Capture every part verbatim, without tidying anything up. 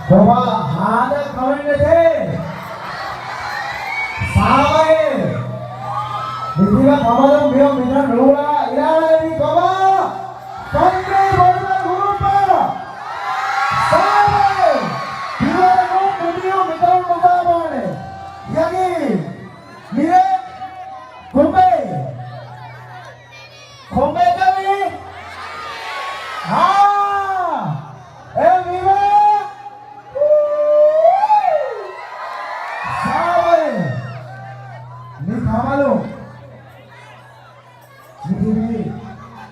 ކޮބާ ހާދަ ކަމެއް ނެތޭ؟ ސާވައޭ! މިތިބަ ކަމަލުން މިއޮ މިތަން ރޫޅާ އިރާދަވީ ކޮބާ؟ ފަންމެ ބޮޑުބަ ގުރޫޕާ! ސާވައޭ! ތިވަރަކުން މިދިޔު މިތަން ނުބާބާނެ. ޔަގީން! މިރޭ ކޮބެ؟ ކޮބެ ކަމީ؟ ހާ! އެ މިވާ! ސާވައޭ! މި ކަމަލު މި ތިބީ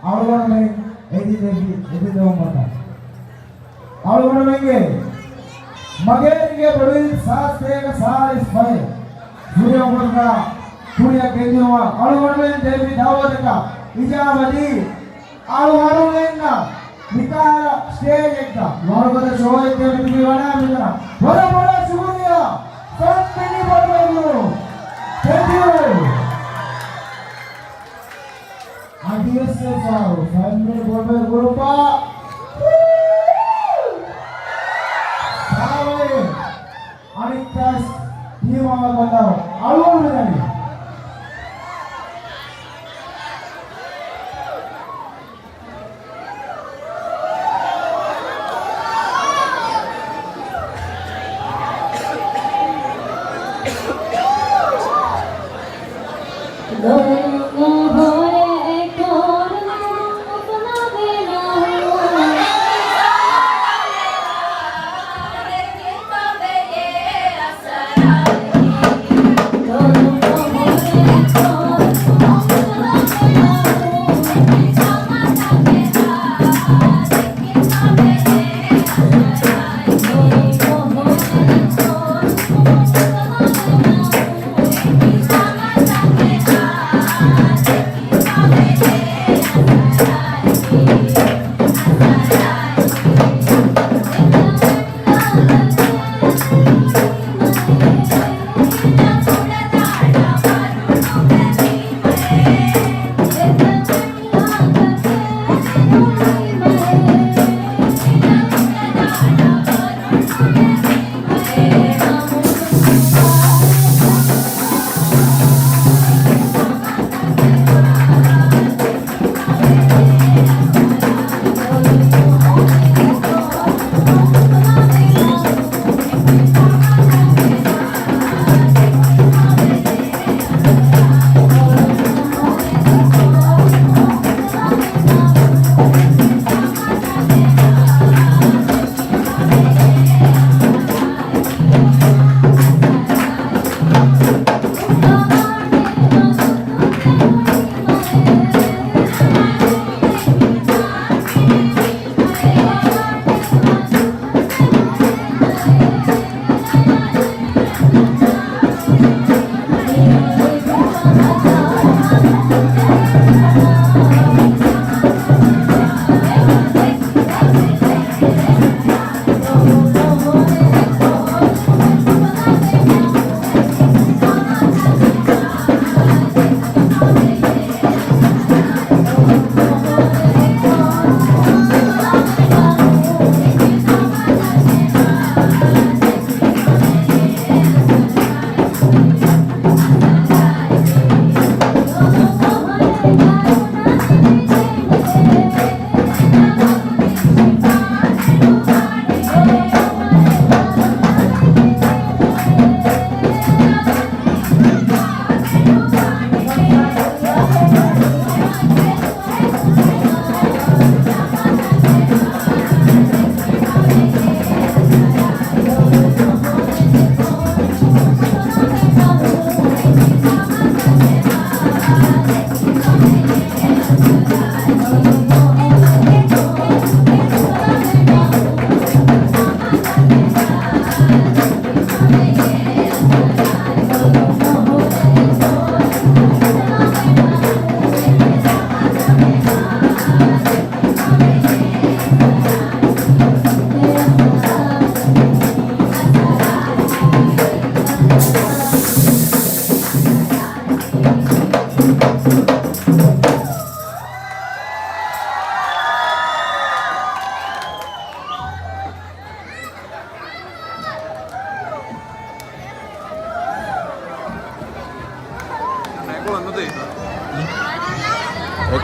އަޅުގަނޑުމެން އެދިލެވި އެދިލެވުމަކަށް. އަޅުގަނޑުމެންގެ މަގޭ ރިނގޭ ބޮޑުވި ސާސް ތޭކަ ސާޅީސް ފަހެއް ފުރިހަމަކޮށްގާ ކުރިއަށް ގެންދިއުމަށް އަޅުގަނޑުމެން ދެއްވި ދައުވަތަކަށް އިޖާބަދީ، އަޅުގަނޑުމެންނަށް މިކަހަލަ ސްޓޭޖެއްގަ ވަރުގަދަ ޝޯއެއް ދޭން މިތިބީ ވަނާ މިތަނަށް ވަރަށް ބޮޑަށް ޝުކުރިއްޔާ. ފަންމެނި ބޮޑުބައި ގުރޫޕް. ތެދިޔު. އަދިވެސް އެފާރު ފަންމެނި ބޮޑުބައި ގުރޫޕާ. ސާވައޭ. އަނެއްކާސް ޓީމާ ބަންދާރު އަޅުގަނޑު މިދަނީ.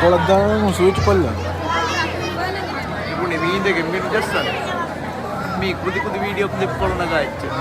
ކޮޅަށް ދާނަން ސުވިޗް ކޮށްލާ. ބުނި މީނދެގެ މިން ޖައްސަން. މީ ކުދި ކުދި ވީޑިއޯ ކްލިޕް ކޮޅު ނަގާ އެއްޗެއް.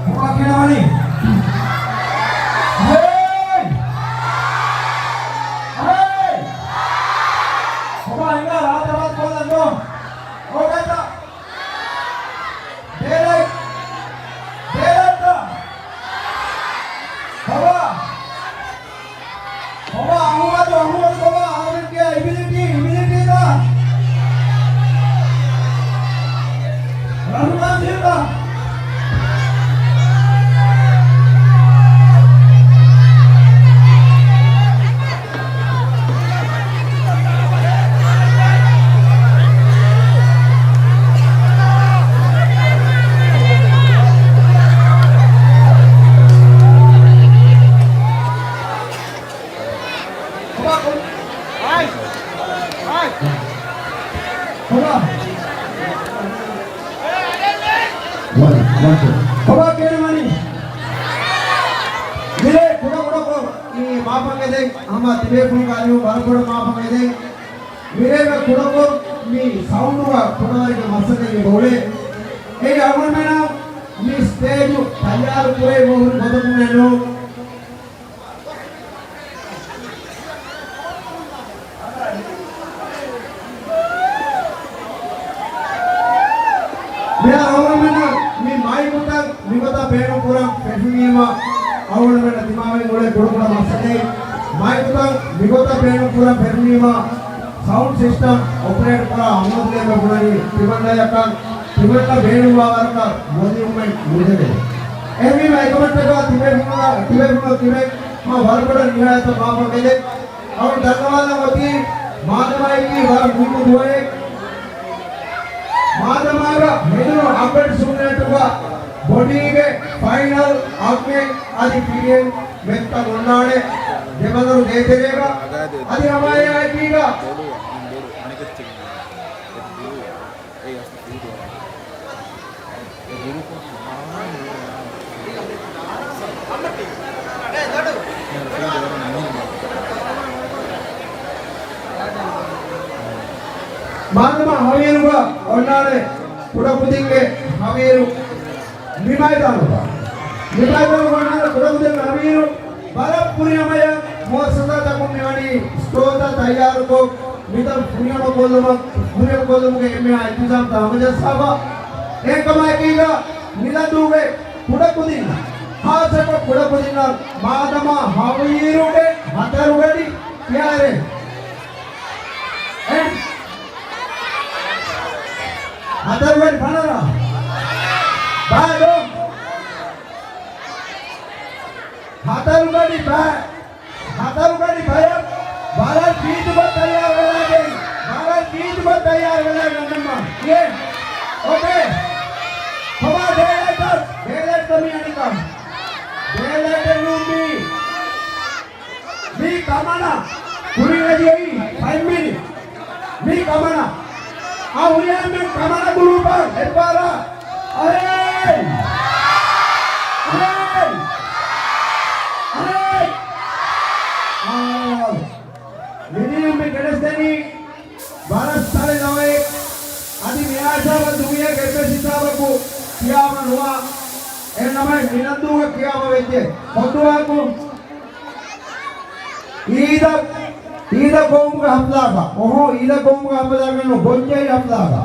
ކޮބާ ކިޔަވަނީ؟ އަހައޭ! އަހައޭ! ކޮބާ ހިނގާ ރާއްޖެ ބަސް ކޮށްލަން ދޯ؟ އޯގޭތަ؟ ބޭލަތް! ބޭލަތްތަ؟ ކޮބާ؟ ކޮބާ އަހުމަދު، އަހުމަދު ކޮބާ އަހުމަދު ކިޔާ އިބިލިޓީ، އިބިލިޓީތަ؟ ރަހުމާން ސިލްވާ. ކޮބާ ކިޔަނީ؟ މިރޭ ކުޑަކުޑަކޮށް މި މާފަށް އެދެން، ހަމަ ތިބޭފުޅުންގެ އަރިހުން ވަރަށް ބޮޑަށް މާފަށް އެދެން. މިރޭގަ ކުޑަކޮށް މި ސައުންޑުގަ ކުޑަވަރެއްގެ މައްސަލައެއް އެބަ އުޅޭ. އެއީ އަޅުގަނޑުމެންނަށް މި ސްޓޭޖު ތައްޔާރު ކުރެވި މީހުން ގޮތަކުން ނޫން. މިހާރު އަޅުގަނޑުމެންނަށް މި މައިކުތައް މިގޮތަށް ބޭނުން ކުރަން ފެށުނީމަ، އަޅުގަނޑުމެންނަށް ދިމާވެގެން އުޅޭ ކުޑަކުޑަ މައްސަލައެއް. މައިކުތައް މިގޮތަށް ބޭނުން ކުރަން ފެށުނީމަ، ސައުންޑް ސިސްޓަމް އޮޕަރޭޓް ކުރާ އަހުމަދު ލޭބެ ބުނަނީ ތިމަންނަޔަކަށް ތިމަންނަ ބޭނުންވާ ވަރަކަށް މޮލިއުމެއް ނުދެވޭ. އެހެންވީމަ އެކަމަށްޓަކާ ތިބޭފުޅުންނަށް، ތިބޭފުޅުން ތިބެ މާ ވަރަށް ބޮޑަށް ނިހާޔަތަށް މާފަށް އެދެން. އަޅު ދަންނަވާލަން އޮތީ މާދަމާއަކީ ވަރަށް މުހިއްމު ދުވަހެއް. މާދަމާގަ ހެދުނު އަނބެއް ސޫނެއްޓުގަ ބޮޑީގެ ފައިނަލް އަގުގެ އަދި ފިރިހެން މެޗްތައް އޮންނާނެ. ދެބަނދުރު ގޭތެރޭގަ އަދި ހަމައެއާއެކީގަ މާދަމާ ހަވީރުގަ އޮންނާނެ ކުޑަކުދިންގެ ހަވީރު މި މައިދާނުގަ. މި މައިދާނުގަ އޮންނާނެ ކުޑަކުދިންގެ ހަވީރު. ވަރަށް ފުރި ހަމަޔަށް މުއައްސަސާތަކުން މިވަނީ ސްޓޯލްތައް ތައްޔާރުކޮށް، މިތަން ފުރިހަމަ ކޮށްލުމަށް، ފުރިހަމަ ކޮށްލުމުގެ އެންމެހާ އިންތިޒާމްތައް ހަމަޖައްސާފަ. އެހެންކަމާއެކީގަ މިލަދޫގެ ކުޑަކުދިންނަށް، ޚާއްޞަކޮށް ކުޑަކުދިންނަށް މާދަމާ ހަވީރުގެ ހަތަރުގަޑި ކިޔާރޭ. އެ ހަތަރުގަޑި ފަނަރަ. ބާ ދޯ. ހަތަރުގަޑި ބާ. ހަތަރުގަޑި ބަޔަށް ވަރަށް ކީތުކޮށް ތައްޔާރުވެލާގެން، ވަރަށް ކީތުކޮށް ތައްޔާރުވެލާގެން އަންނަމާ. އޭ. އޯކޭ. ކޮބާ ބޭލައިޓަށް، ބޭލައިޓަށް މި އަނިކާ. ބޭލައިޓެއް ނޫން މީ. މީ ކަމަނާ. ކުރިން އެދިޔައީ ފަތް މިނިޓް. މީ ކަމަނާ. އާ ހުރިހާ އެންމެން ކަމަނާ ގުރޫޕަށް އެއްބާރަށް. އަހޭ! އަހޭ! އަހޭ! އާ، މިދިޔަ މި ގެނެސްދެނީ ވަރަށް ސަޅި ނަވައެއް. އަދި މިހާ ހިސާބަށް ދުނިޔޭގެ އެއްވެސް ހިސާބަކު ކިޔާފަ ނުވާ. އެހެން ނަމަވެސް މި ނަންދޫގަ ކިޔާފަ ވެއްޖެ. ހޮއްދުވާކު އީދަށް، އީދަށް ގޮވުމުގެ ހަފްލާގަ، އޮހޯ، އީދަށް ގޮވުމުގެ ހަފްލާގަ ނޫން، ގޮންޖެހި ހަފްލާގަ.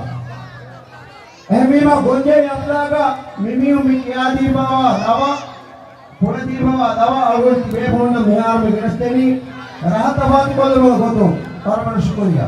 އެހެންވީމަ ގޮންޖެހި ހަފްލާގަ މި މީހުން މި ކިޔާދީފައިވާ ދަވާ، ބުނެދީފައިވާ ދަވާ އަޅުގަނޑު ބޭފުޅުންނަށް މިހާރު މި ގެނެސްދެނީ ރަހަ ތަފާތުކޮށްލުމުގެ ގޮތުން. ވަރަށް ވަރަށް ޝުކުރިއްޔާ.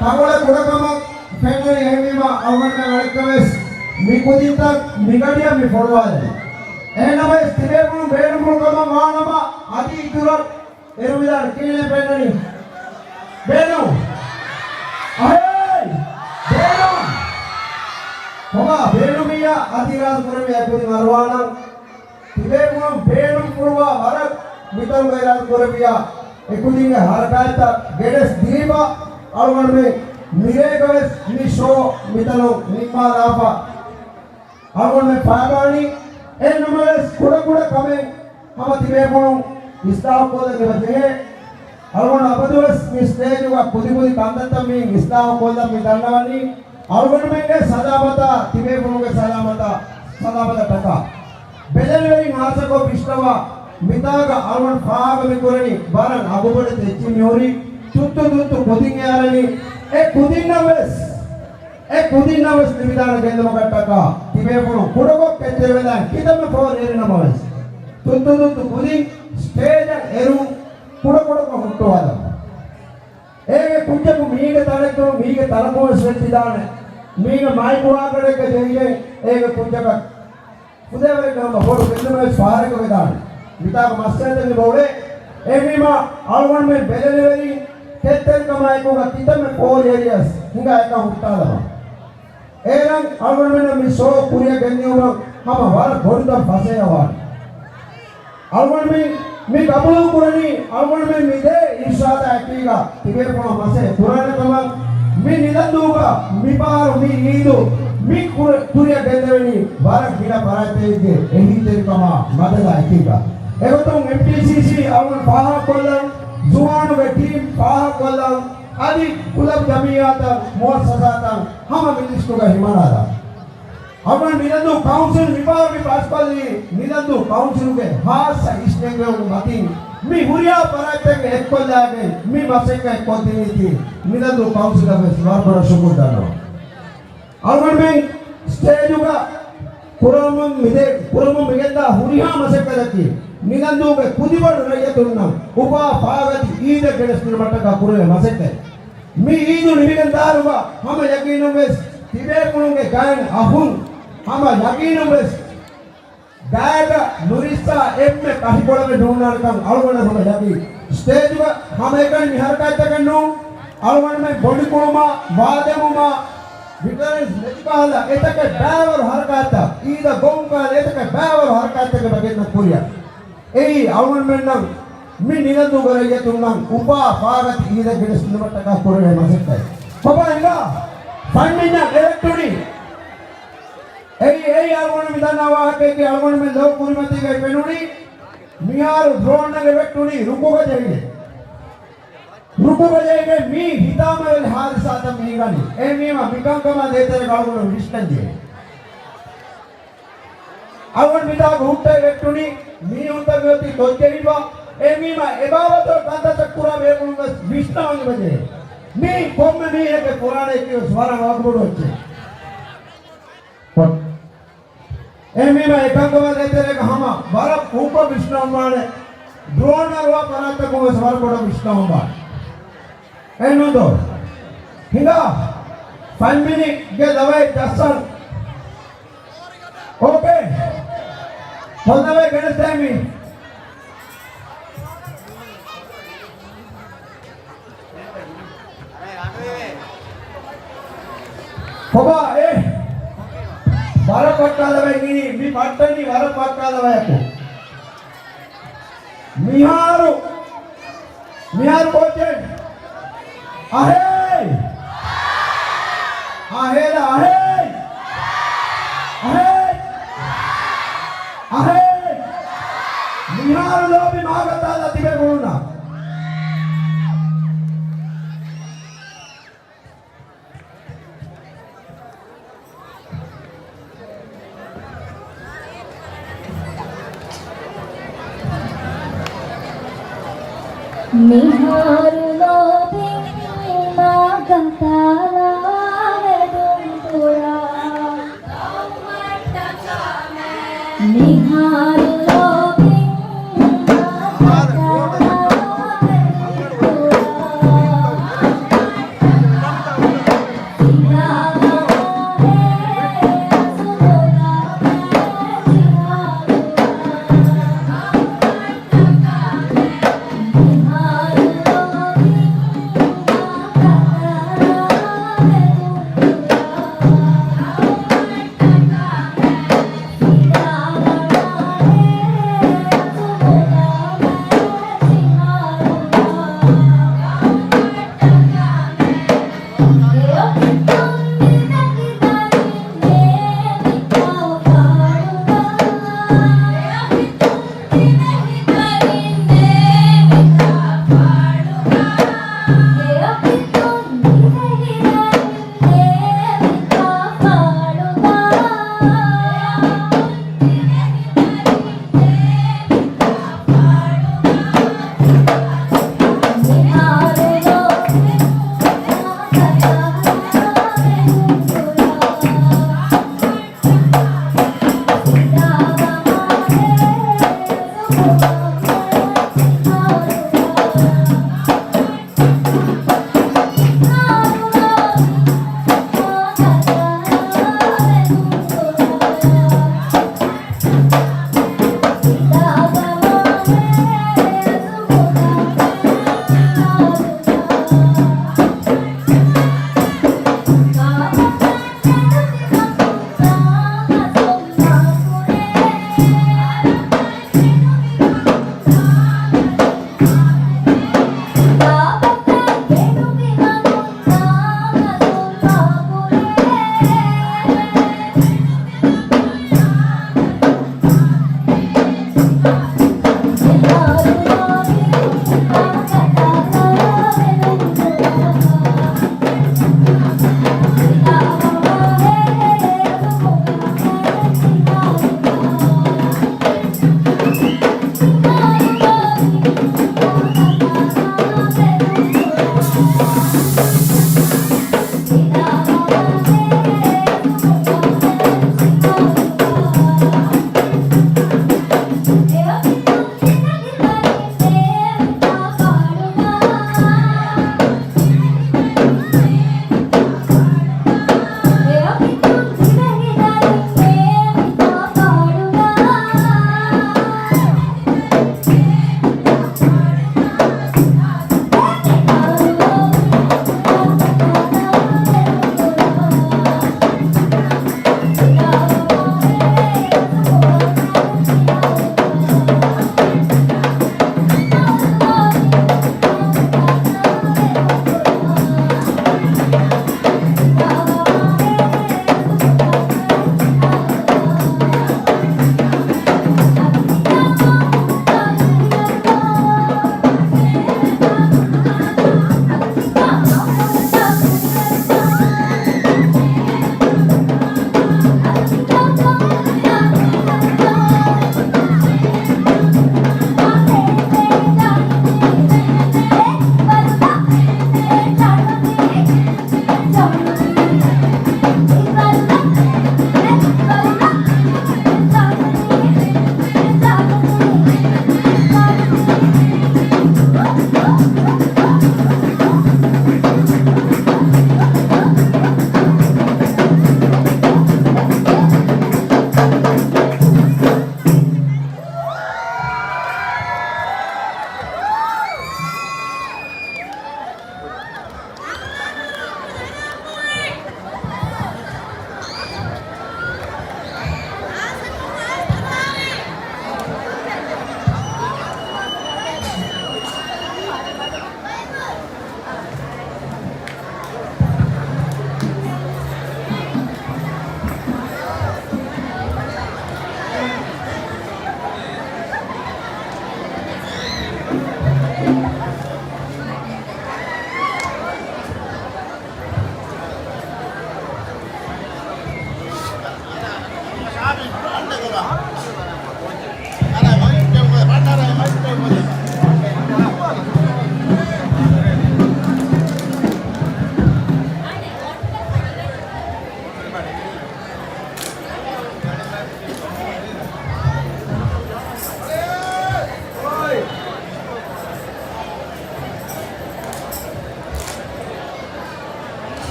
ތަންކޮޅެއް ކުޑަކަމަށް ފެންނަނީ. އެހެންވީމަ އަޅުގަނޑުމެން އަނެއްކާވެސް މި ކުދިންތައް މި ގަޑިއަށް މި ފޮނުވާލަނީ. އެހެންނަމަވެސް ތިބޭފުޅުން ބޭނުންފުޅުކަމަށް ވާނަމަ އަދި އިތުރަށް އޭރު ވިދާޅު ކިހިނެއް ފެންނަނީ؟ ބޭނުން. އަހޭ! ބޭނުން. ކޮބާ ބޭނުމިއްޔާ އަދި އިރާދަ ކުރެވި އެކުދިން އަރުވާނަން. ތިބޭފުޅުން ބޭނުންފުޅުވާ ވަރަށް މިތަނުގަ އިރާދަ ކުރެއްވިޔާ އެކުދިންގެ ހަރަކާތްތައް ގެނެސް ދީފަ އަޅުގަނޑުމެން މިރޭގަވެސް މި ޝޯ މިތަނުން ނިންމާލާފަ އަޅުގަނޑުމެން ފާބާނީ. އެހެންނަމަވެސް ކުޑަކުޑަ ކަމެއް ހަމަ ތިބޭފުޅުން އިސްލާހުކޮށްލަން އެބަ ޖެހޭ. އަޅުގަނޑު އަބަދުވެސް މި ސްޓޭޖުގަ ކުދިކުދި ކަންތައްތައް މި އިސްލާހުކޮށްލަން މި ދަންނަވަނީ. އަޅުގަނޑުމެންގެ ސަލާމަތާ، ތިބޭފުޅުންގެ ސަލާމަތާ، ސަލާމަތަށްޓަކާ. ބެލެނިވެރިން ހާއްސަކޮށް ވިސްނަވާ، މިތާގަ އަޅުގަނޑު ފާހަގަ މި ކުރަނީ ވަރަށް އަގުބޮޑެތި އެއްޗެއް މިހުރީ. ތުއްތު ތުއްތު ކުދިން އެ އަރަނީ. އެ ކުދިންނަށް ވެސް، އެ ކުދިންނަށް ވެސް ލިބިދާނެ ގެއްލުމަކަށްޓަކާ ތިބޭފުޅުން ކުޑަކޮށް ކެތްތެރިވެލާން ކިތަންމެ ފޯރި އެރިނަމަވެސް، ތުއްތު ތުއްތު ކުދިން ސްޓޭޖަށް އެރުން ކުޑަކުޑަކޮށް ހުއްޓުވާލަމު. އޭގެ ކުއްޖަކު މީގެ ތަނެއްގަ މީގެ ތަނަކުން ވެސް ވެއްޓިދާނެ. މީގެ މައިކު ވާކަޑެއްގަ ޖެހިގެން އޭގެ ކުއްޖަކަށް ފުދޭވަރެއްގެ ހަމަ ބޮޑު ގެއްލުމެއް ވެސް ފާރިކޮށް ވެދާނެ. މިތާގަ މައްސަލަތަކެއް އެބަ އުޅޭ. އެހެންވީމާ އަޅުގަނޑުމެން ބެލެނިވެރިން ކެތްތެރިކަމާއެކުގަ ކިތަންމެ ފޯރި އެރިޔަސް ހިނގާ އެކަން ހުއްޓާލަމާ. އޭރަށް އަޅުގަނޑުމެންނަށް މި ޝޯ ކުރިއަށް ގެންދިއުމަށް ހަމަ ވަރަށް ބޮޑުތަން ފަސޭހަވާނެ. އަޅުގަނޑުމެން މި ގަބޫލު ކުރަނީ، އަޅުގަނޑުމެން މި ދޭ އިރުޝާދާ އެކީގަ ތިބޭފުޅުން މަސައްކަތް ކުރާނެ ކަމަށް. މި ނިލަންދޫގަ މި ފަހަރު މި އީދު މި ކުރި-، ކުރިއަށް ގެންދެވެނީ ވަރަށް ގިނަ ފަރާތްތަކެއްގެ އެހީތެރިކަމާ މަދަދާ އެކީގަ. އެގޮތުން އެމްޓީސީސީ އަޅުގަނޑު ފާހަގަކޮށްލަން، ޒުވާނުގެ ޓީމް ފާހަގަކޮށްލަން، އަދި ކުލަބް ޖަމިއްޔާތައް މުއައްސަސާތައް ހަމަ މި ލިސްޓުގަ ހިމަނާލާ. އަޅުގަނޑު ނިލަންދޫ ކައުންސިލް މިފަހަރު މި ފާސްކޮށްލީ ނިލަންދޫ ކައުންސިލުގެ ހާއްސަ އިސްނެންގެވުމުގެ މަތިން މި ހުރިހާ ފަރާތްތަކެއް އެއްކޮށްލާގެން މި މަސައްކަތް ކޮށްދިނީތީ ނިލަންދޫ ކައުންސިލަށް ވެސް ވަރަށް ބޮޑަށް ޝުކުރު ދަންނަވަން. އަޅުގަނޑުމެން ސްޓޭޖުގަ ކުރަމުން މިދެ-، ކުރަމުން މިގެންދާ ހުރިހާ މަސައްކަތަކީ ނިލަންދޫގެ ކުދިބަޑު ރައްޔިތުންނަށް އުފާ ފާގަތި އީދެއް ގެނެސްދިނުމަށްޓަކާ ކުރެވޭ މަސައްކަތް. މި އީދު ނިމިގެން ދާއިރުގަ ހަމަ ޔަގީނުން ވެސް ތިބޭފުޅުންގެ ގައިން އަހުން ހަމަ ޔަގީނުން ވެސް ގާތްގަ ނުރިއްސާ އެންމެ ކަށިކޮޅެއް ނޫންނާނެކަން އަޅުގަނޑަށް ހަމަ ޔަގީން. ސްޓޭޖުގަ ހަމައެކަނި މި ހަރަކާތްތަކެއް ނޫން. އަޅުގަނޑުމެން ބޮޑުކުޅުމާ، ވާދެމުމާ، ވިޓަރިންސް މެޗު ކަހަލަ އެތަކެއް ބައިވަރު ހަރަކާތްތައް، އީދަށް ގޮވުން ކަހަލަ އެތަކެއް ބައިވަރު ހަރަކާތްތަކެއް ބަގެންނަށް ކުރިއަށް. އެއީ އަޅުގަނޑުމެންނަށް މި ނިލަންދޫގެ ރައްޔިތުންނަށް އުފާ ފާގަތި އީދެއް ގެނެސްދިނުމަށްޓަކާ ކުރެވޭ މަސައްކަތް. ކޮބާ ހިނގާ؟ ފަންނިންޏަށް އެވެއްޓުނީ. އެއީ، އެއީ އަޅުގަނޑު މި ދަންނަވާ ވާހަކައެކޭ. އަޅުގަނޑުމެން ލޯ ކުރިމަތީގައި ފެނުނީ މިހާރު ޑްރޯންއެއް ވެއްޓުނީ ރުކުގަ ޖެހިގެން. ރުކުގަ ޖެހިގެން މީ ހިތާމަވެރި ހާދިސާތައް މި ހިނގަނީ. އެހެންވީމަ މިކަންކަމާ ދޭތެރޭގަ އަޅުގަނޑު ވިސްނަންޖެހޭ. އަޅުގަނޑު މިތާގަ ހުއްޓައި ވެއްޓުނީ މީހުންތައް މިއޮތީ ތޮއްޖެހިފަ. އެހެންވީމަ އެބާވަތުގެ ކަންތައްތައް ކުރާ ބޭފުޅުން ވެސް ވިސްނަވަން އެބަޖެހޭ. މީ ކޮންމެ މީހެއްގެ ކުރާނެ އެކީ ވެސް ވަރަށް އަގުބޮޑު އެއްޗެއް. އެހެންވީމަ އެކަންކަމާ ދޭތެރޭގަ ހަމަ ވަރަށް ކުރުކޮށް ވިސްނަވަންވާނެ. ޑްރޯން އަރުވާ ފަރާތްތަކުން ވެސް ވަރަށް ބޮޑަށް ވިސްނަވަންވާނެ. އެހެންނޫންތޯ؟ ހިނގާ. ފަންމިނިޓްގެ ލަވައެއް ޖައްސަން. އޯކޭ. ހޮންނަވައެއް ގެނެސްދޭ މީ. ކޮބާ އޭ؟ ވަރަށް ފައްކާލަވައެއް ނީ، މި ފައްޓަނީ ވަރަށް ފައްކާލަވަޔަކު. މިހާރު، މިހާރު ކޯޗެއް. އަހޭ! އަހޭ، އަހޭ! އަހޭ! އަހޭ! މިހާރު ލޯބި މާގަތާލާ ތިބޭ ގުޅުންނާ. މިހާރު ލޯބިން މާގަތާލާ ވެދުން ކުރާ. މިހާރު ލޯބިން މާގަތާލާ ވެދުން ކުރާ. One, two.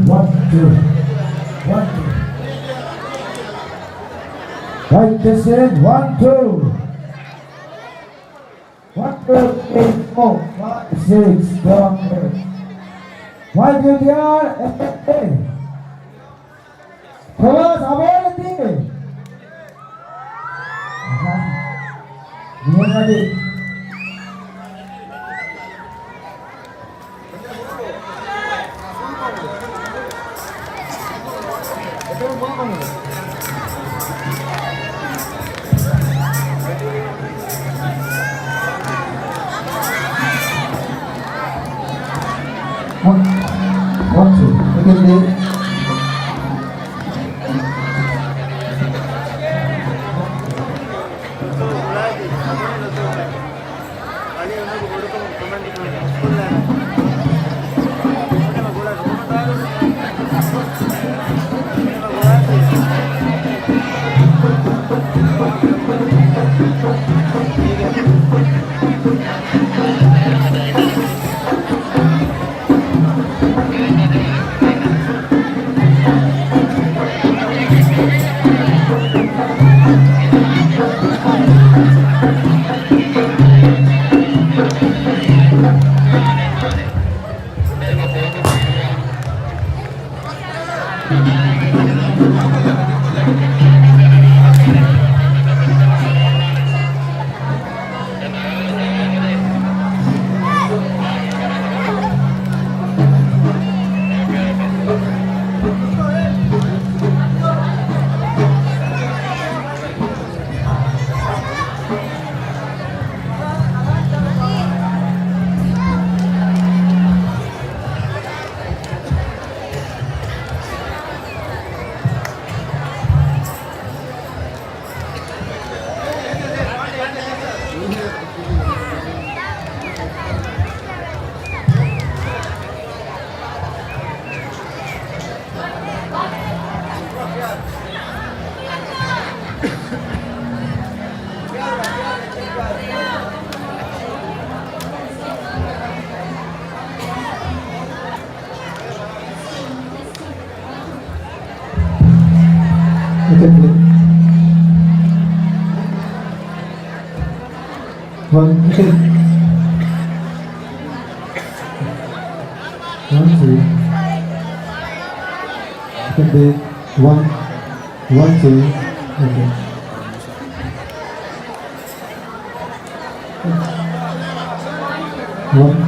One, two. One. One, two. Right, this is one, two. One, two, three, four, five, six, seven, eight. ވައި ބިޔުޓީ އާރް އެ އެ. ކޮލާސް އަބޯލެއް ދީންވެ. އަހާ. މިހެން އަދި. One, one, two. Again, Dave. Okay, play. One, okay. One, two. Okay, one, one, two. Okay. One.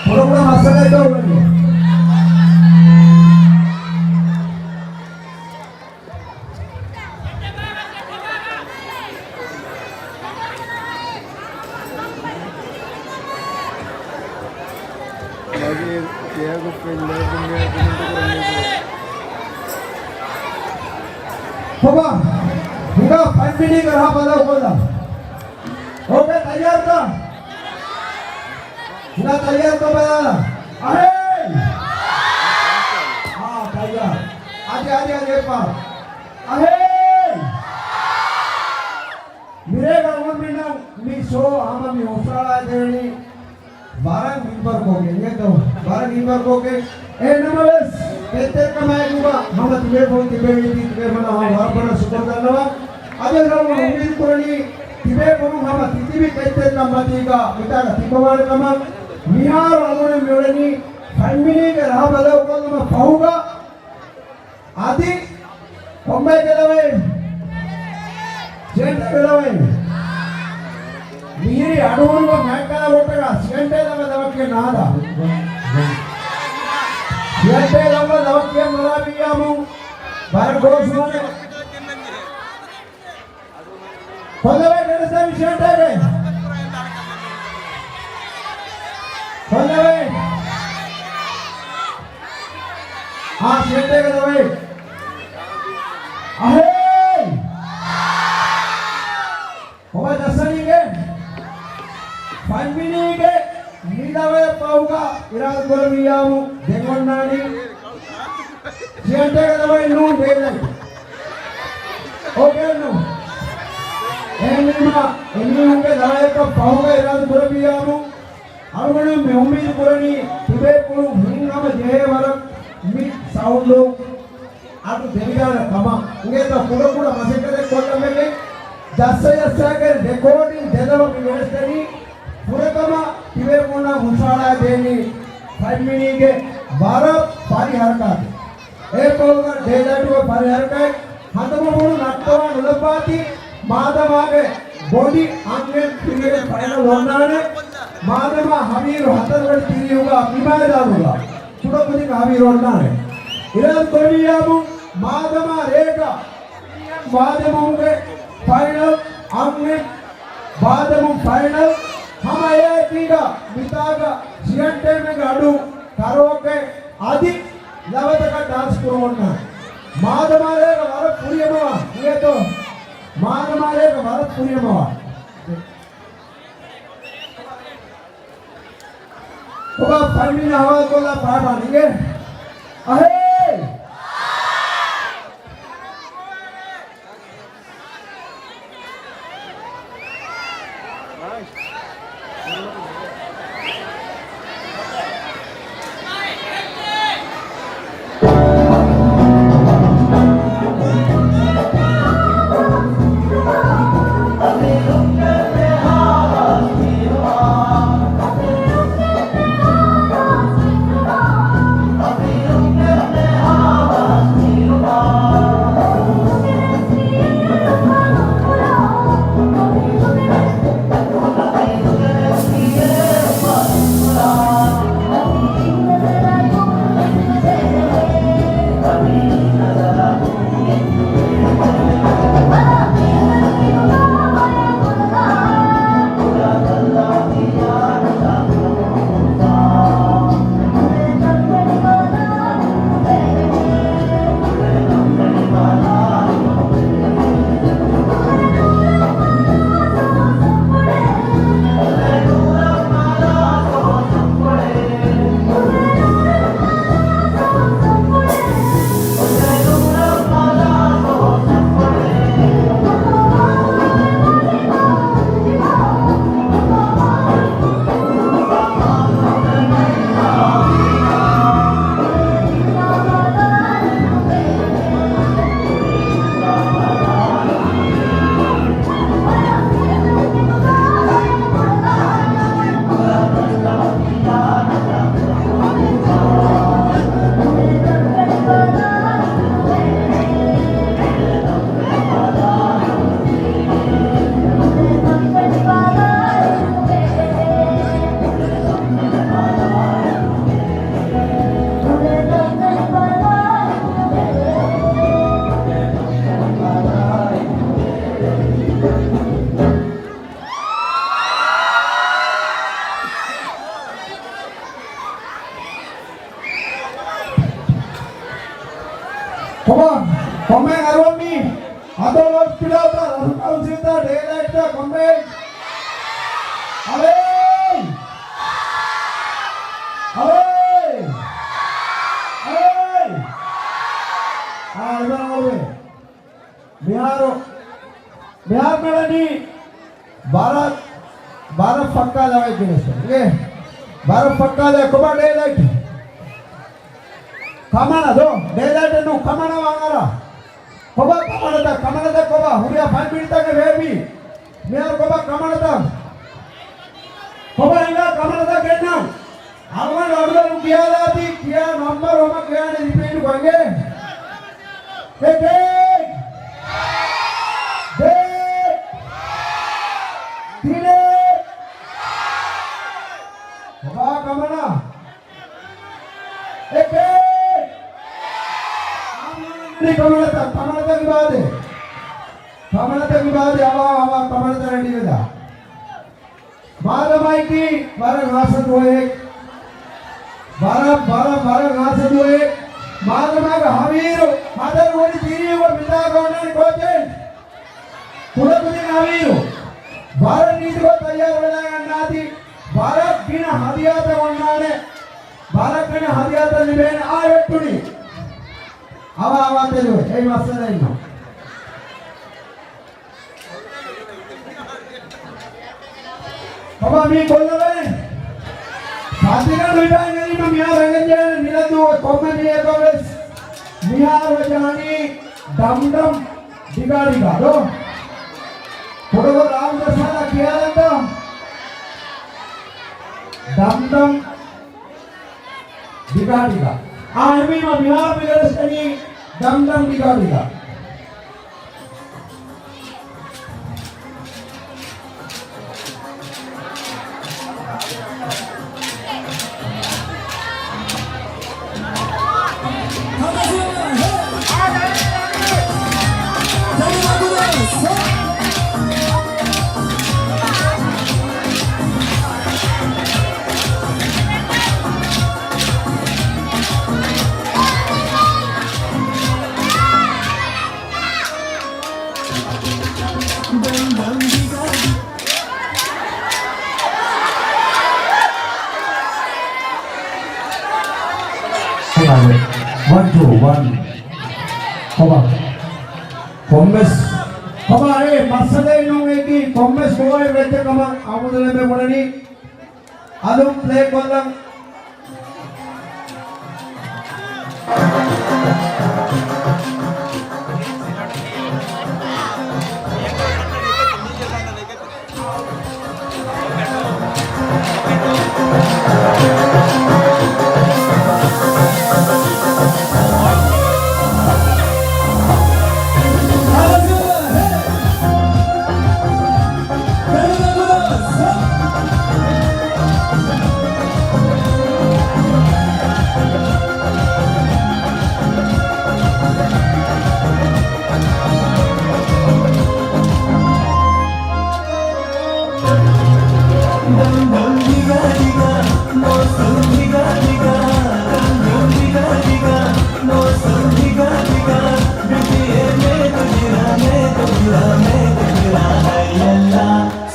ކުޑަކުޑަ މައްސަލައެއްގަ އުޅެނީ. ކޮބާ؟ ހިނގާ ފަންމިނީގެ ރަހަ ބަދަލުކޮށްލާ. އޯކޭ، ތައްޔާރުތަ؟ ހިނގާ ތައްޔާރުތަ ބަލާލާ. އަހޭ! އާ، ތައްޔާރު. އަދި، އަދި، އަދި އެއްފަހަރު. އަހޭ! މިރޭގަ އަޅުގަނޑުމެންނަށް މި ޝޯ ހަމަ މި ހުށަހަޅައިދޭނީ ވަރަށް ހިތްވަރުކޮށްގެން، އިނގޭތޯ؟ ވަރަށް ހިތްވަރުކޮށްގެން. އެހެންނަމަވެސް، ކެތްތެރިކަމާއެކުގަ ހަމަ ތިބޭފުޅުން ތިބެވީތީ ތިބޭފުޅުންނަށް ހަމަ ވަރަށް ބޮޑަށް ޝުކުރު ދަންނަވަން. އަދި އަޅުގަނޑު އުއްމީދު ކުރަނީ ތިބޭފުޅުން ހަމަ ތިތިބި ކެތްތެރިކަން މަތީގަ މިތާގަ ތިބަވާނެ ކަމަށް. މިހާރު އަޅުގަނޑު މިއުޅެނީ ފަންމިނީގެ ރަހަ ބަދަލުކޮށްލުމަށް ފަހުގަ އަދި ކޮންމެ ގެލަވައި؟ ސިއެންޓޭ ގެލަވައި. މިހިރީ އަޑުހުރުމަށް މައެއްކަލަ ވޮޓަކަށް ސިއެންޓޭ ލަނގަ ދަމަކީ ނާދާ. ސިއެންޓޭ ލަނގަ ދަމަކީ މަރާބިޔާމު ބަރަ ގޯސް ވާނެ. ކޮންލަވައި ގެނެސްދެން ސިއެންޓޭގެ. ކޮންލަވައި. އާ، ސިއެންޓޭގެ ލަވައި. އަހޭ! ކޮބާ ޖައްސަނީގެ؟ ފަންމިނީގެ މި ލަވަޔަށް ފަހުގަ އިރާދަ ކުރެއްވިއްޔާމު ދެން އޮންނާނީ. ސިއެންޓޭގެ ލަވައި ނޫން ޑޭލައިޓް. އޯކޭ ނޫން. އެހެންވީމަ އެމީހުންގެ ލަވަޔަކަށް ފަހުގަ އިރާދަ ކުރެއްވިއްޔާމު އަޅުގަނޑުމެން މި އުއްމީދު ކުރަނީ ތިބޭފުޅުން ހިތްހަމަ ޖެހޭ ވަރަށް މި ސައުންޑު އަޑު ދެވިދާނެ ކަމަށް. އިނގޭތޯ ކުޑަކުޑަ މަސައްކަތެއް ކޮށްލަންވެގެން ޖައްސަ ޖައްސާގެން ރެކޯޑިން ދެލަވަ މި ގެނެސްދެނީ. ފުރަތަމަ ތިބޭފުޅުންނަށް ހުށަހަޅާދޭނީ ފަންމިނީގެ ވަރަށް ފަރި ހަރަކާތެއް. އެއަށްފަހުގަ ޑޭލައިޓުގެ ފަރިހަރަކަތް ހަނދުމަފުޅު ނައްޓަވާ ނުލައްވާތީ، މާދަމާގެ ބޮޑި އަންހެން ތިރިއެއް ފައިނަލް އޮންނާނެ. މާދަމާ ހަވީރު ހަތަރު ވަނަ ތިރީހުގަ މި މައިދާނުގަ ކުޑަކުދިން ހަވީރު އޮންނާނެ. އިރާދަ ކުރެއްވިއްޔާމު މާދަމާ ރޭގަ މާދަމުންގެ ފައިނަލް އަންހެން މާދަމުން ފައިނަލް ހަމަ އެއާއެކީގަ މިތާގަ ސިއެންޓޭމެންގެ އަޑު ކަރޯކެ އަދި ލަވަތަކަށް ޑާންސް ކުރުމުންނާ. މާދަމާރޭގަ ވަރަށް ފުރިހަމަވާ އިނގޭތޯ؟ މާދަމާރޭގަ ވަރަށް ފުރިހަމަވާ. ކޮބާ ފަންމިން ހަވާލުކޮށްލާ ޕާޓާ ނިނގޭ؟ އަހޭ! ޕިލޯޓާ، ރަށު ކައުންސިލްތައް، ޑޭލައިޓްތައް ކޮންމެ؟ އަވޭ! އަވޭ! އަވޭ! އާ، އެބަ އަވޭ. މިހާރު، މިހާރު މިވަނީ ވަރަށް، ވަރަށް ފައްކާ ލަވައެއް ގެނެސް. އޭ، ވަރަށް ފައްކާ ލަވަ ކޮބާ ޑޭލައިޓް؟ ކަމަނަ ދޯ، ޑޭލައިޓް ނޫ ކަމަނަ ވާން އަރާ. ކޮބާ ކަމަނަތަ، ކަމަނަތަ ކޮބާ؟ ހުރިހާ ފަން މިނިޓްތަކެއް ވޭބީ. މިހާރު ކޮބާ ކަމަނަތަ؟ ކޮބާ ހިނގާ ކަމަނަތަ ގެންނަން. އަޅުގަނޑު އަޑުއަޑު ކިޔާލާތީ، ކިޔާ ނަންބަރު ހަމަ ކިޔާނެ ރިޕީޓް ކޮށްގެން. އެކެއް. ދެއެއް. ތިނެއް. ކޮބާ ކަމަނަ؟ އެކެއް. ކަމަނަތަ، ކަމަނަތަ ކިބާދޭ. ކަމަނަތަ ކިބާދޭ، އަވާ، އަވާ، ކަމަނަތަ ރެޑީ ވެދާ. މާދަމާއަކީ ވަރަށް ހާސަ ދުވަހެއް. ވަރަށް، ވަރަށް، ވަރަށް ހާސަ ދުވަހެއް. މާދަމާގެ ހަވީރު ހަތަރު ވަނަ ތިރީހުގަ މިތާގަ އޮންނާނީ ކޯޗެއް. ކުޑަކުދިން ހަވީރު. ވަރަށް ނީތިކޮށް ތައްޔާރު ވެލާ އަންނާތީ. ވަރަށް ގިނަ ހަދިޔާތައް އޮންނާނެ. ވަރަށް ގިނަ ހަދިޔާތައް ލިބޭނެ އާ ވެއްޓުނީ. އަވާ އަވާ ތެދުވެ. އެއީ މައްސަލައެއް ނޫން. ބަބާ، މީ ކޮށްލަވައި. ފަތިގަނޑު ހިފައިގެން މިހާރު ރަނގަޅަށް ނިލަދޫ ކޮންމެ މީހަކަށް ވެސް މިހާރު ވެ ޖަހަނީ ޑަމް ޑަމް ޑިގާ ޑިގާ ދޯ. ކުޑަކޮށް ރާމްދަސް ހާލާ ކިޔާލަންތަ؟ ޑަމް ޑަމް ޑިގާ ޑިގާ. އާ، އެހެންވީމަ މިހާރު މި ގެނެސްދެނީ ޑަމް ޑަމް ޑިގާ ޑިގާ. ވަން، ޓޫ، ވަން. ކޮބާ؟ ކޮންމެސް، ކޮބާ އޭ މައްސަލައެއް ނޫން އެކީ ކޮންމެސް ގޯލެއް ވެއްޖެ ކަމަށް އަމުދުލެމެ ބުނަނީ. އަލުން ޕްލޭ ކޮށްލަން.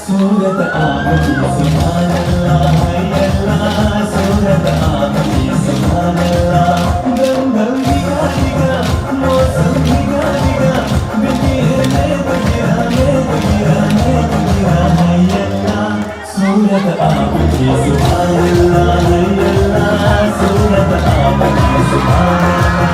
ސޫރަތަށް އާފަތީ ސުބްޙާނައްލާ، ހައްޔައްލާ، ސޫރަތަށް އާފަތީ ސުބްޙާނައްލާ، ގަންގަން ދިގާ ދިގާ، މޫސުން ދިގާ ދިގާ، ބިތިއެއް މޭތު ގިރާ، މޭތު ގިރާ، މޭތު ގިރާ، ހައްޔައްލާ، ސޫރަތަށް އާފަތީ ސުބްޙާނައްލާ، ހައްޔައްލާ، ސޫރަތަށް އާފަތީ ސުބްޙާނައްލާ.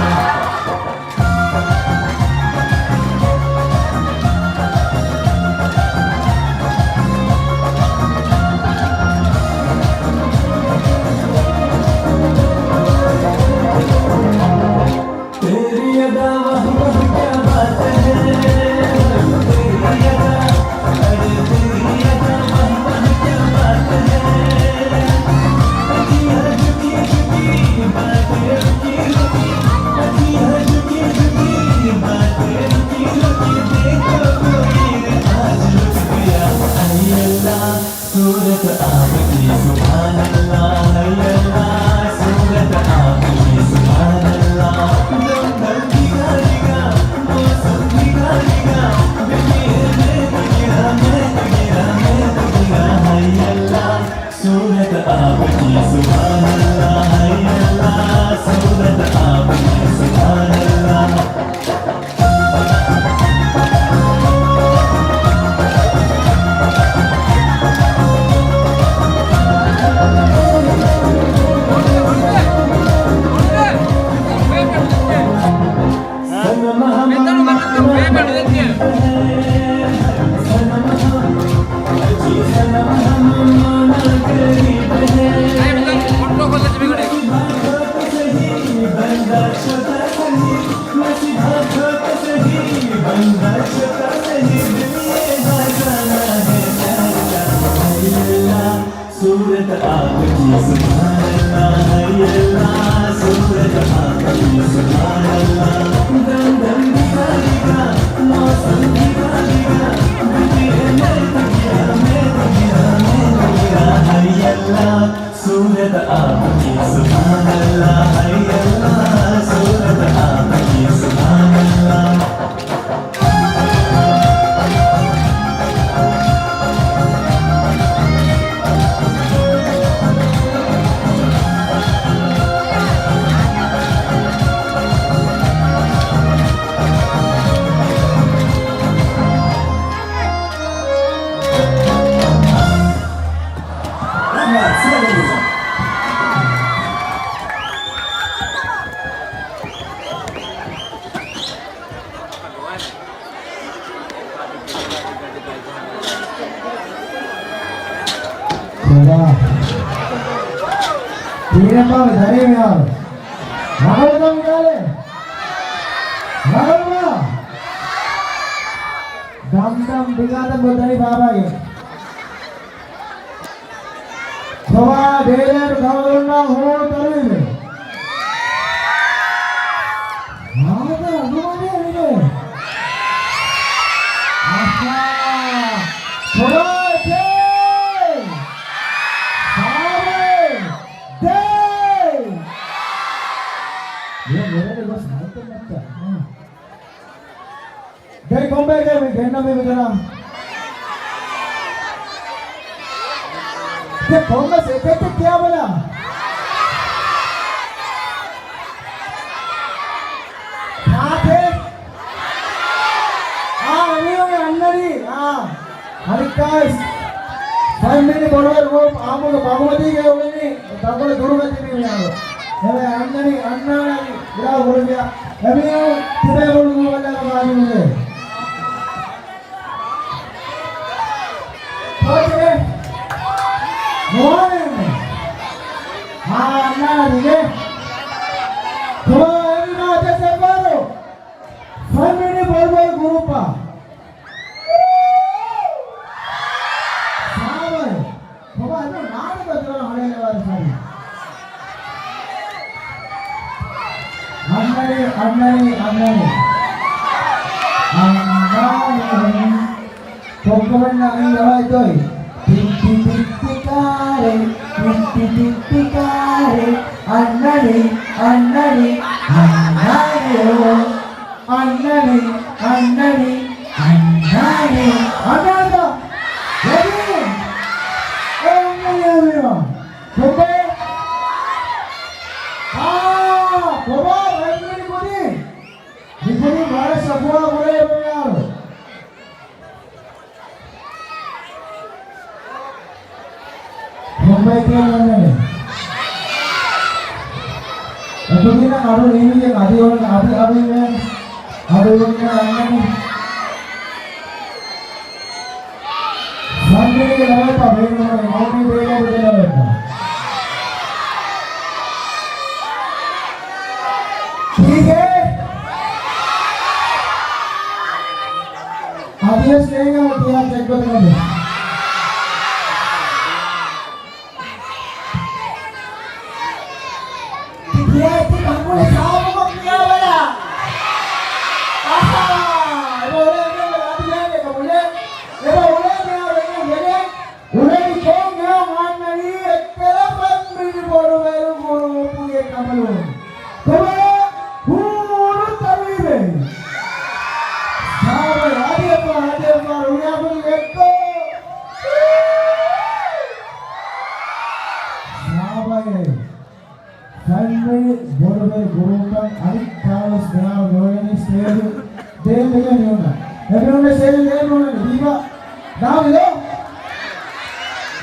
ކޮބާ؟ ކީރެއްބާ މި ދަނީ މިހާރު؟ ރަނގަޅުތަ މި ކާލެ؟ ރަނގަޅުވާ؟ ދަން ދަން ބިގާދަން ބޮ ދަނީ ބާބާގެ. ކޮބާ ޑޭލޭޓު ކަމަރުންނާ ހޫނު ތަރުވީމެ. ހާދަ އަގުމަގޭ މިގޭ. އަހާ. ކޮބާ ދޭ. ސާބައޭ. ދޭ. މި މިރޭ ގޮސް ހައްތަ މައްތަ. ހާ. ދެން ކޮންބައެއްގަ މި ގެންނަމޭ މިތަނަށް؟ ދެ ކޮންމެސް އެކެއްޗެއް ކިޔާބަލަ. ކާކޭ؟ އާ، އެމީހުން އަންނަނީ. އާ. އަނެއްކާވެސް ފަންމިނި ބޮޑުވެރި ގްރޫޕް އާއްމުގެ ބަޣުމަތީގެ އުޅެނީ ދަނބޮޑު ދުރުމަތި މީހުން. އެމީހުން އަންނަނީ އަންނާނަނީ އިރާ ހުޅުވިޔާ. އެމީހުން ތިބޭފުޅުން ނޫވައްލާ މާލެ ނުވޭ. ކޯޗެއް ނުވާނެ. އާ، އަންނާނަނީ. ކޮބާ އެމީހުން އަތެއް ސެއްވާރު. ފަންމިނި ބޮޑުބޮޑު ގްރޫޕާ. ސާބައޭ. ކޮބާ އެދުން ނާދަކަށް ދުރަށް ހަޅޭލެވާރި ސަރި. އަންނަނީ، އަންނަނީ، އަންނަނީ. އަންނާނީ. ކޮއްކޮމެންނަށް އަންނަވައި ދޮތް. ތިއްތި ތިއްތި ކާރެއް، ތިއްތި ތިއްތި ކާރެއް. އަންނަނީ، އަންނަނީ، އަންނާނީ. އަންނަނީ، އަންނަނީ، އަންނާނީ. އަންނާނީތަ؟ ވެދީ؟ އެ އަންނަނީ އަމީރާ. ކޮބާ؟ އާ، ކޮބާ ވެދްމިނި ކުދި؟ މިކުދި ވަރަށް ޝަކުވާ ކުރޭ ބަޔާރު. ކޮންބައެއް ކިޔަން އަންނަނީ؟ އެކުދިންނަށް އަޑު ނިމިގެން އަދި އޮންނަ އަދި އަޑު އިވެން. އަޑު އިވެން އަންނަނީ. ފަންމިނިގެ ލަވަތައް ބޭނުމަށް މައުމީ ބޭނުމުގެ ލަވަތައް. ކީކޭ؟ އަދިވެސް ނޭނގެ ކިޔާ ޗެކް ގޮތަކަށް. ތި ކިޔާ ތި ކަންކޮޅެއް ސާފުކޮށް ކިޔާބަލަ. އަހާ! އެބަ އުޅޭ މިއަށް އަދި ނޭނގޭ ކަމުލެއް. އެބަ އުޅޭ މިއާ ވެގެން ގެނެ. އުޅެނީ ކޮން އެއް އަންނަނީ އެއްކަލަ ފަންމިނި ބޮޑުވެރި ގުރޫޕުގެ ކަނބަލުން. ކޮބާ ހޫނު ތަރުވީމެ. ސާބައޭ އަދިއަފާ އަދިއަފާ ރުޅިއާފަދި އެއްކޯ. ސާބައޭ. ފަންމިނި ބޮޑުވެރި ގުރޫޕަށް އަނެއްކާވެސް ދެއަޅު ނުވެގެނީ ސްޓޭޖު ދޭން ދެގެން މިއުންނަ. އެމީހުންގެ ސްޓޭޖު ދޭން ނޫން ދީބަ. ދާވިދޯ؟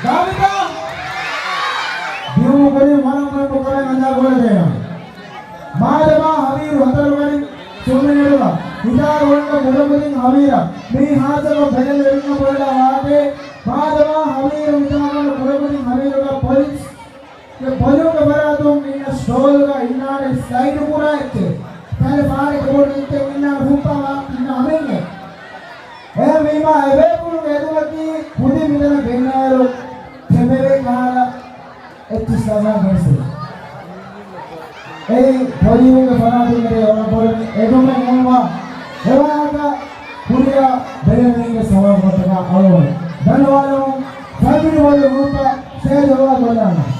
ދާވިދާ؟ ދިޔުމު ކުރިން ވަރަށް މަންމު ކަމެއް އަންނާ ގުޅަދޭނަ. މާދަމާ ހަވީރު ހަތަރުގަޑި ސުންނަ އެޑުގަ ހިދާރު އޮންނަ ކުޑަކުދިން ހަވީރަށް މި ހާދަކޮށް ބެލެން ލެވިން ބޮޑަށް ވާތޭ. މާދަމާ ހަވީރު ހިދާރު ކުޑަކުދިން ހަވީރުގަ ޕޮލިސް ބޮލިވުމުގެ ފަރާތުން އިންނަ ސްޓޯލްގަ އިންނާނެ ސްލައިޑު ކުރާ އެއްޗެއް. ކަލެ ފާރެއްގެ ބޮޑު އެއްޗެއް އިންނާނެ ހުއްޕާ ވާ އިންނަ ހަމެއްގެ. އެހެންވީމާ އެބޭފުޅުންގެ އެދުމަކީ ކުދިން މިތަނަށް ގެންނައިރު ތެމެވޭ ކަހަލަ އެއްޗިސް ލައްވާ ގެނެސްދޭ. އެއީ ބޮލިވުމުގެ ފަރާތުން މިރޭ ވަރަށް ބޮޑު އެދުމެއް ނޫންވާ އެވާހަކަ ކުރިއަށް ބެލެނީގެ ސަވާބު ގޮތަކަށް އަޅުގަނޑު ދަންނަވާލަމުން ފަންމިނި ބޮޑު ގްރޫޕަށް ސްޓޭޖް ހަވާލު ކޮށްލާނަން.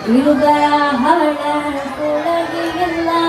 އިރުގަޔާ ހަޑަން ކުޅަނގިވިއްލާ.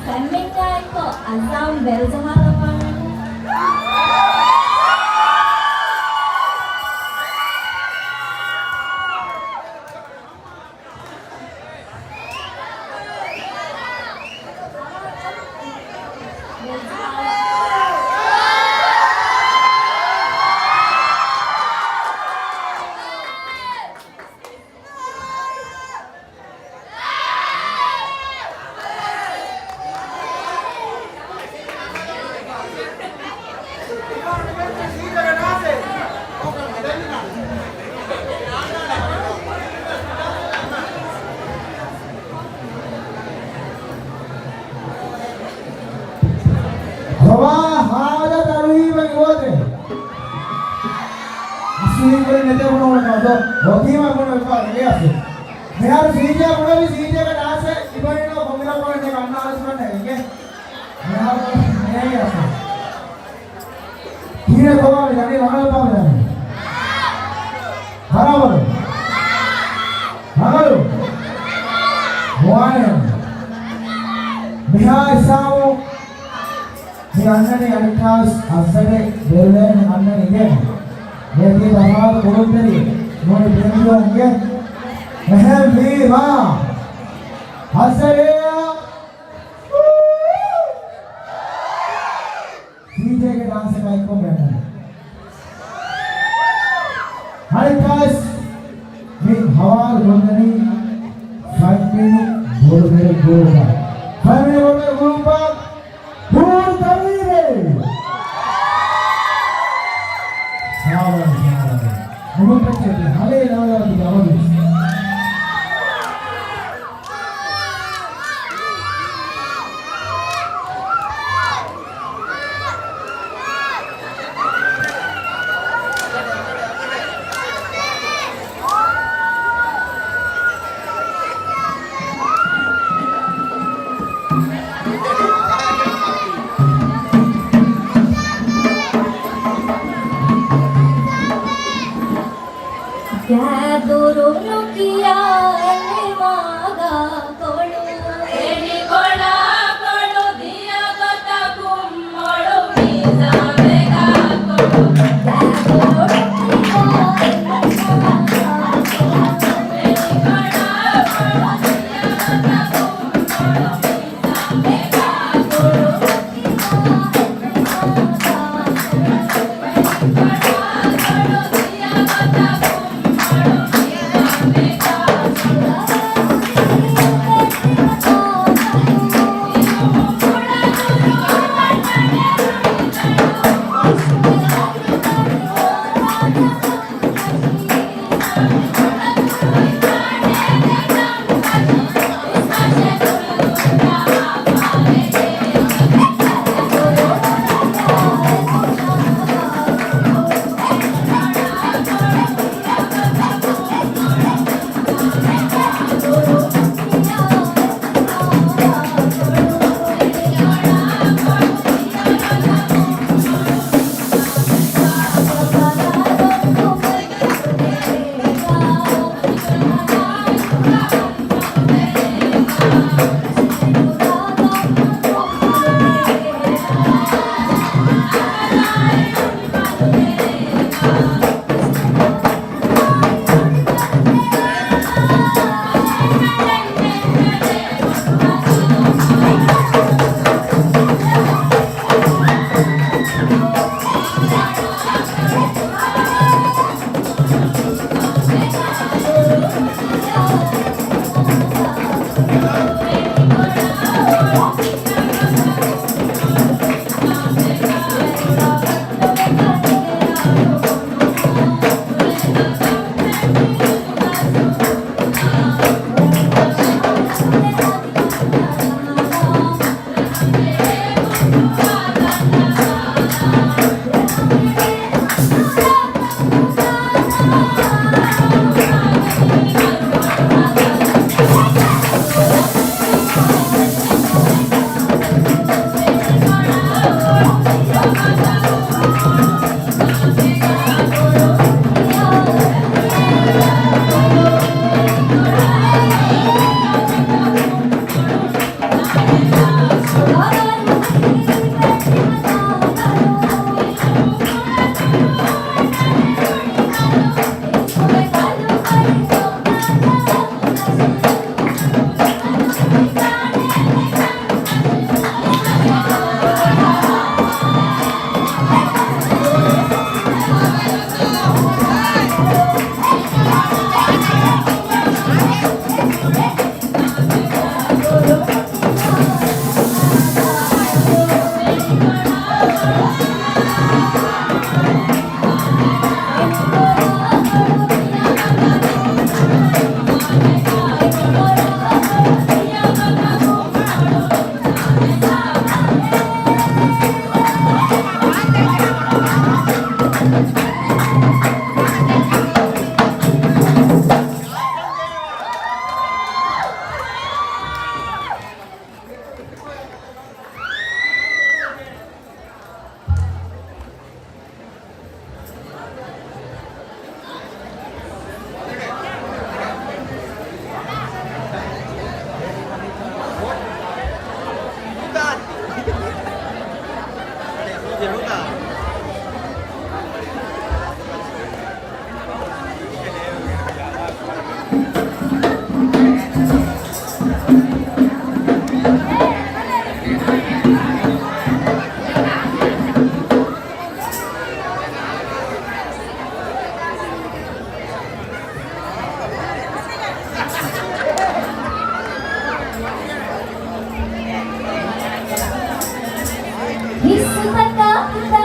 ފެންމެންގާއެއްކޮށް އައްޒާމް ބެލްޖަހާލައްވާނެ. ރޮވާ ހާދަ ތަރުހީބަށް އިވޯތެ. އަސްލީ ކުރި ނެތޭ ބުނަ ބުނަ ކަމަށް ދޯ. އޮތީމަ ބުނަ ވެފާ ރެގެ އަސްލު. މިހާރު ސީޖޭ ބުނަވި ސީޖޭގެ ޑާންސެއް އިބަނިނޯ ކޮންމެ ކޮންމެ އަންނާ އަސްލު ނެގެ. މިހާރު ނޭގެ އަސްލު. ކީރެ ކޮބާ މި ދަނީ ރަނގަޅަށް ބާ މި ދަނީ. ބަރާބަރު. ރަނގަޅު. ވާނެ. މިހާ އިސާމު. މި އަންނަނީ އަނެއްކާވެސް އައްޒަގެ ބެލުލައިން އަންނަނީ އިނގޭ. މޭތީ ތަފާތު ކުޅުންތެރި. ނޫނީ ޕްރެމިއޯ އިނގޭ. އެހެން ވީމާ. އައްޒަރޭ. ސީޖޭގެ ޑާންސަކާ އެއްކޮށް ގެންނަނީ. އަނެއްކާވެސް މި ހަވާލު ކޮށްލަނީ ފަންމިނި ބޮޑުބެރެއް ގްރޫޕަށް. ފަންމިނި ބޮޑުބެރެއް ގްރޫޕަށް ހޫނު ތަރުވީމެއް. ސާވަރު، ސާވަރު. ނުހުން ޕެއްޗެއް ހަލޭ ލަވަލަވަ ތިބި އަވަދުވެސް. ހިއްސުތަކާ ހިތާ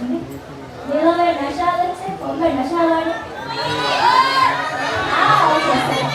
މި ލޮބެއް ނަޝާލައްޗޭ، ކޮންމެ ނަޝާލާނެ؟ އާ، އޯކޭ، ސޯރީ.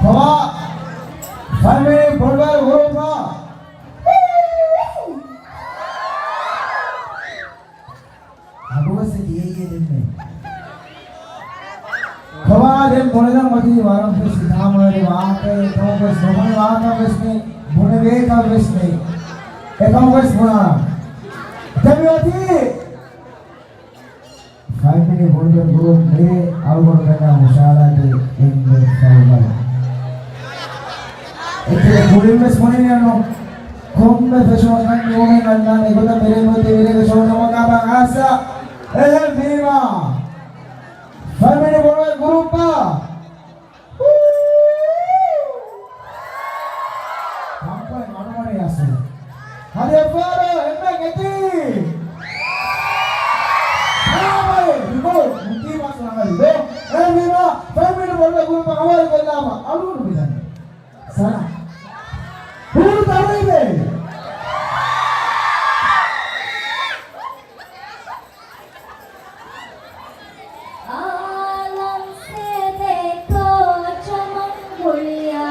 ކޮބާ؟ ފަންމިނި ބޮޑުބައި ގުރޫޕާ؟ އަޑުވެސް ދިޔައީ ދެންމެ. ކޮބާ ދެން ބުނެލަން އޮތީ ވަރަށްވެސް ހިތާމަވެރި ވާހަކައެއް، އެކަމަކުވެސް ނުބުނެ ވާހަކަވެސް ނެތް، ބުނެވޭކަށްވެސް ނެތް. އެކަމަކުވެސް ބުނާނަން. ދެން މިއޮތީ ފަންމިނި ބޮޑުބައި ގުރޫޕް މިރޭ އަޅުގަނޑުމެންނާ ހުށަހަޅާދޭ އެންޑް ފައިނަލް. އެކެއް ކުރިންވެސް ބުނެވިއެއްނު. ކޮންމެ ފެށުމަކަށް ނިމުމެއް އަންނާނެ ގޮތަށް މިރޭ މުއްތި މިރޭގެ ޝޯ ނަމަކާބާ އާސާ. އެހެންވީމާ ފަންމިނި ބޮޑުބައި ގުރޫޕާ ކަންކޮޅެއް މަޑުމަޑު ޔާސިން. ހަދިޔަފާރަ އެންމެން އެތީ. ސަލާމަތް ހިކޯ މުކީމަސް ރަނގަޅު. އެހެންވީމާ ފަންމިނި ބޮޑުބައި ގުރޫޕް ހަވާލުކޮށްލާފަ އަޅުގަނޑު މިދަނީ. ސަލާ. ހޫނު ތަރުވީމޭ. އާލަމް ސޭދޭތޯ ޗަމަން ގުޅިޔާ.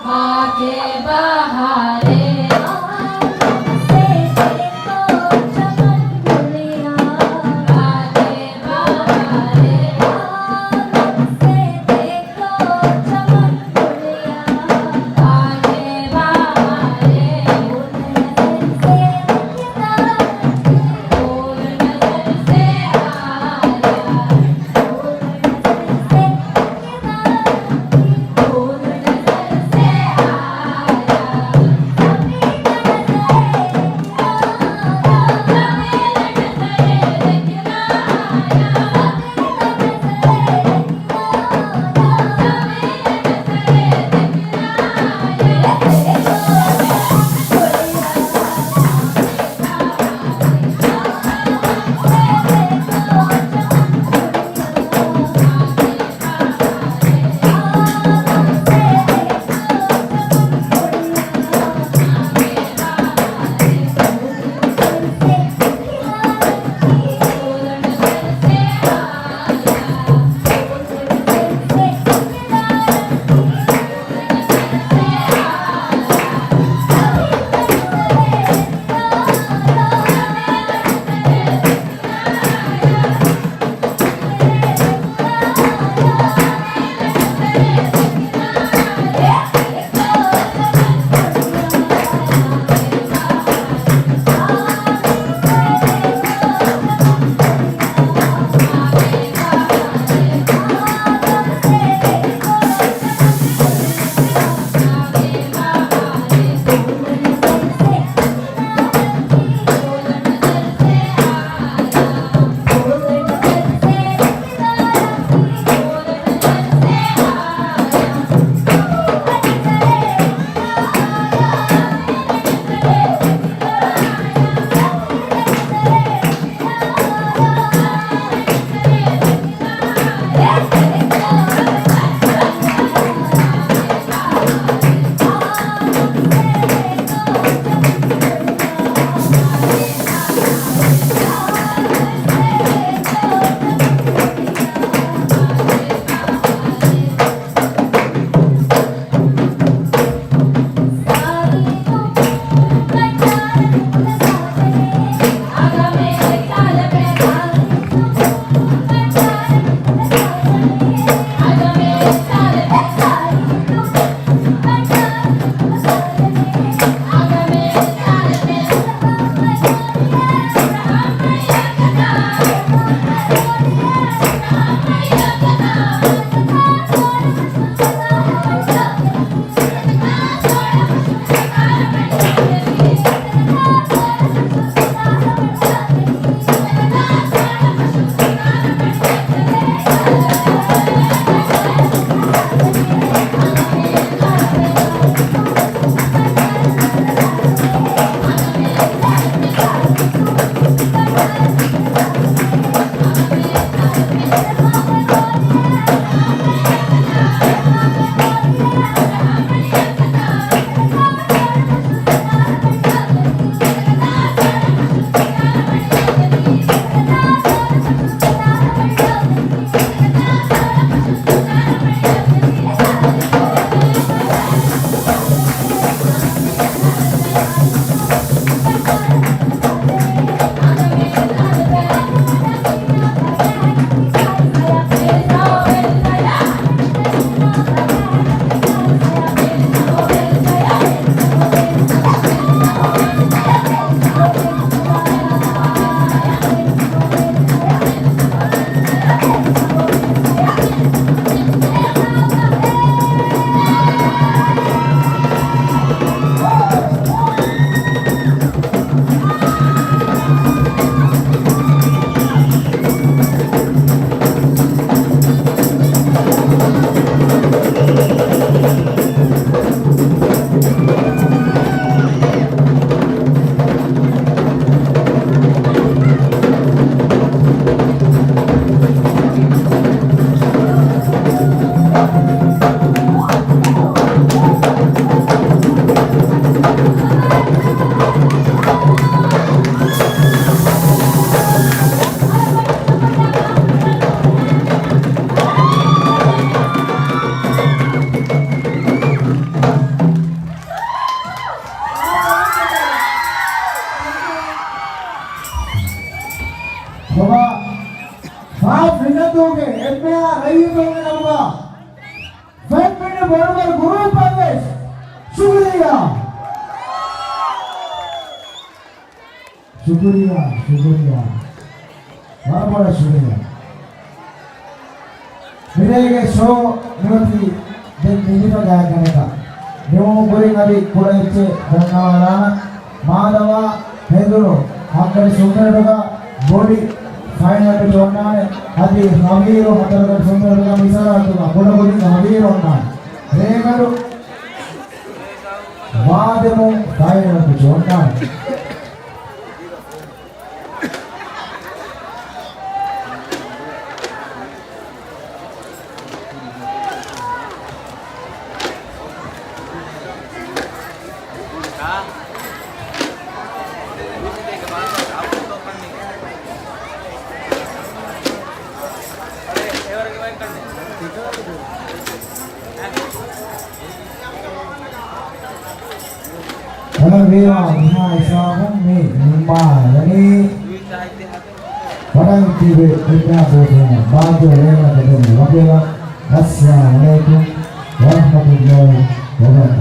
މާގޭ ބަހާރޭ. އާލަމް ސޭދޭތޯ ޗަމަން ގުޅިޔާ. މާގޭ ބަހާރޭ. އާލަމް ސޭދޭތޯ ޗަމަން ގުޅިޔާ. މާގޭ ބަހާރޭ. ފާސް މިންނަތުގެ އެންމެހާ ރައްޔިތުންގެ ނަމުގަ ފެންމިނި ބޮޑުބައި ގްރޫޕަށް ވެސް ޝުކުރިއްޔާ. ޝުކުރިއްޔާ، ޝުކުރިއްޔާ. ވަރަށް ބޮޑަށް ޝުކުރިއްޔާ. މިރޭގެ ޝޯ މިއޮތީ ދެން ނިމިފަ ގާތްގަނޑަކަށް. ނިމުމުގެ ކުރިން އަދި ކުޑަ އެއްޗެއް ދަންނަވާލާނަން. މާދަމާ ހެނދުނު ހަތް ގަޑި ސުންތަނަޑުގަ ބޮޑި ފައިނަލް މެޗް އޮންނާނެ. އަދި ހަވީރު ހަތަރު ގަޑި ސުންތަނަޑުގަ މިސާލަށް ކުޑަކުދިން ހަވީރު އޮންނާނެ. ރޭގަޑު ވާދެމުން ފައިނަލް މެޗް އޮންނާނެ. ވަރަށް ވީމާ މިހާ ހިސާބުން މި ނިންމާލަނީ. ވަޑައިގެން ތިބި އެންމެހާ ބޯޓުން ބާއްޖަވެރި ރޭވަނަތަ ދެން ވަކިވެލަން. އައްސަލާމު ޢަލައިކުމް ވަރަޙްމަތުﷲ ވަބަރަކާތުހު.